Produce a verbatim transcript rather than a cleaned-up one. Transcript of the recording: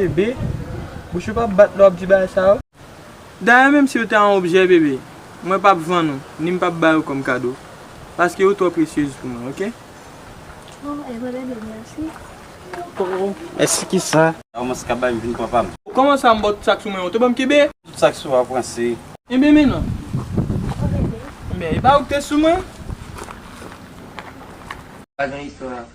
Bebe, bouch ou p ap bat lè w ap di bagay sa yo. Dayè, menm si yo te yon objè, bebe, mwen p ap vann ou, ni m p ap ba yo kòm kado. Paske yo twò presyez pou mwen, oke? Oh, e vre, bebe, mèsi. Mèsi kisa? Kòman se ka bay m vin pran pa m? Kòman sa m ba w tout sa k sou mwen an? Ou te ban m kenbe? Tout sa k sou a pran se. Enben, men non. Enben, e pa ou k te sou mwen? Pa gen istwa.